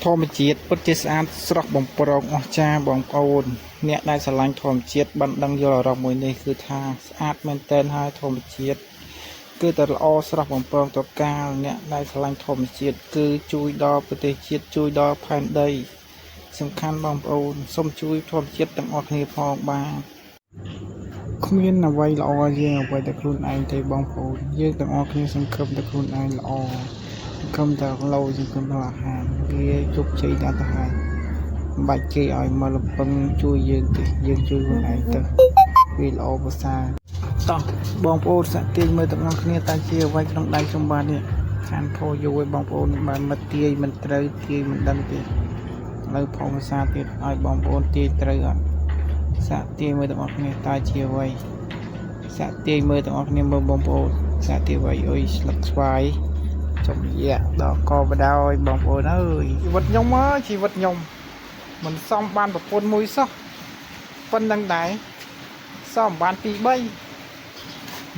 ធម្មជាតិពិតជាស្អាតស្រស់បំព្រងអស្ចារ្យបងប្អូនអ្នកដែលស្រឡាញ់ធម្មជាតិបានដឹងយល់អារម្មណ៍មួយនេះគឺថាស្អាតមែនទែនហើយធម្មជាតិគឺតែល្អស្រស់បំព្រងត្រកាលអ្នកដែលស្រឡាញ់ធម្មជាតិគឺជួយដល់ប្រទេសជាតិជួយដល់ផែនដីសំខាន់បងប្អូនសូមជួយធម្មជាតិទាំងអស់គ្នាផងបាទគ្មានអ្វីល្អជាងអ្វីតែខ្លួនឯងទេបងប្អូនយើងទាំងអស់គ្នាសង្ឃឹមតែខ្លួនឯងល្អសង្ឃឹមតែលោសង្ឃឹមតែអាហារវាជោគជ័យដល់ទៅហើយមិនបាច់គេឲ្យមកលំពឹងជួយយើងទេយើងជួយខ្លួនឯងទៅវាល្អប្រសើរតោះបងប្អូនសាក់ទាញមើលទាំងអស់គ្នាតើជាអ្វីក្នុងដៃខ្ញុំបាទនេះខានផោយូរឲ្យបងប្អូនបានមកទាយមិនត្រូវទាយមិនដឹងទេឥឡូវផុសភាសាទៀតឲ្យបងប្អូនទាយត្រូវអត់សាក់ទាយមើលទាំងអស់គ្នាតើជាអ្វីសាក់ទាយមើលទាំងអស់គ្នាមើលបងប្អូនសាក់ទាយអ្វីអុយស្លឹកស្វាយចំយ៉ាក់ដល់កបដោយបងប្អូនអើយជីវិតខ្ញុំអើយជីវិតខ្ញុំមិនសមបានប្រពន្ធមួយសោះប៉ុណ្្នឹងដែរសមបាន2 3និ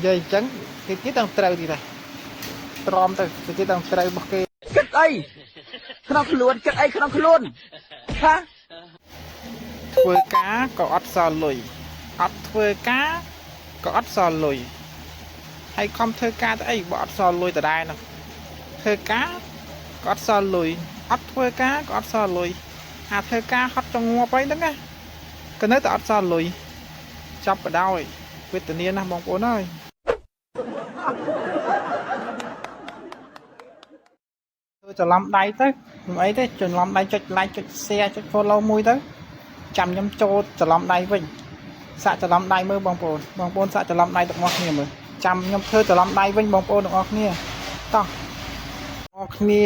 យាយអញ្ចឹងគេទៀតដល់ត្រូវទៀតដែរទ្រាំទៅគេទៀតដល់ត្រូវរបស់គេ គិតអីក្នុងខ្លួនគិតអីក្នុងខ្លួនហា ធ្វើការក៏អត់សល់លុយអត់ធ្វើការក៏អត់សល់លុយហើយខំធ្វើការទៅអីបើអត់សល់លុយដដែលហ្នឹងធ្វើការក៏អត់សល់លុយអត់ធ្វើការក៏អត់សល់លុយអាធ្វើការហត់ចង់ងាប់អីហ្នឹងណាក៏នៅតែអត់សល់លុយចាប់បដោយវេទនាណាស់បងប្អូនអើយធ្វើច្រឡំដៃទៅមិនអីទេច្រឡំដៃចុច like ចុច share ចុច follow មួយទៅចាំខ្ញុំចូលច្រឡំដៃវិញសាក់ច្រឡំដៃមើលបងប្អូនបងប្អូនសាក់ច្រឡំដៃទាំងអស់គ្នាមើលចាំខ្ញុំធ្វើច្រឡំដៃវិញបងប្អូនទាំងអស់គ្នាតោះអរគ្នា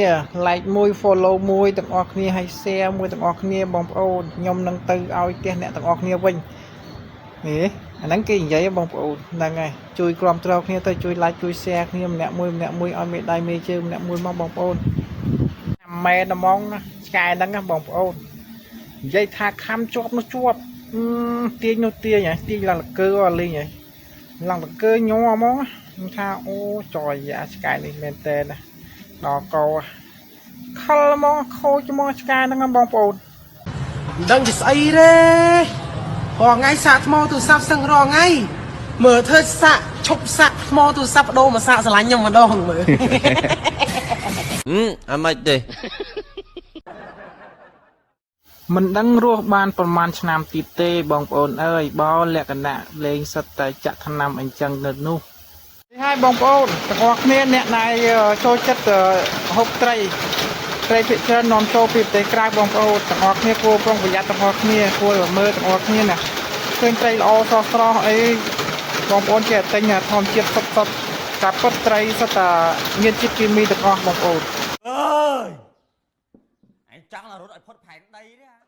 like មួយ follow មួយទាំងអស់គ្នាហើយ share មួយទាំងអស់គ្នាបងប្អូនខ្ញុំនឹងទៅឲ្យផ្ទះអ្នកទាំងអស់គ្នាវិញនេះអាហ្នឹងគេនិយាយបងប្អូនហ្នឹងហើយជួយគ្រប់គ្រងគ្នាទៅជួយ like ជួយ share គ្នាម្នាក់មួយម្នាក់មួយឲ្យមេដៃមេជើងម្នាក់មួយមកបងប្អូនម៉ែត្មងណាឆ្កែហ្នឹងណាបងប្អូននិយាយថាខំជាប់នោះជាប់អឺទាញនោះទាញហ៎ទាញឡើងលកើអស់លេងហ៎ឡើងលកើញ័រហ្មងខ្ញុំថាអូចយអាឆ្កែនេះមែនតើណាដល់កខលហ្មងខូចហ្មងឆ្កែហ្នឹងណាបងប្អូន មិនដឹងជាស្អីទេរាល់ថ្ងៃសាកថ្មទូរស័ព្ទសឹងរាល់ថ្ងៃមើលធ្វើសាកឈប់សាកថ្មទូរស័ព្ទបដូរមកសាកស្រឡាញ់ខ្ញុំម្ដងមើល ហឹមអាម៉េចទេ មិនដឹងរស់បានប្រមាណឆ្នាំទៀតទេបងប្អូនអើយបើលក្ខណៈលេងសិតតែចាក់ថ្នាំអញ្ចឹងនៅនោះនេះហើយបងប្អូនទាំងអស់គ្នាអ្នកដែលចូលចិត្តហូបត្រីត្រីភាគច្រើននាំចូលពីប្រទេសក្រៅបងប្អូនទាំងអស់គ្នាគួរប្រុងប្រយ័ត្នទាំងអស់គ្នាគួរមើលទាំងអស់គ្នាណាឃើញត្រីល្អស្រស់ស្រស់អីបងប្អូនចេះតែទិញធម្មជាតិសុទ្ធសុទ្ធការពិតត្រីសុទ្ធតែមានជាតិគីមីទាំងអស់បងប្អូន អើយអញចង់រត់ឲ្យផុតផែនដីទេ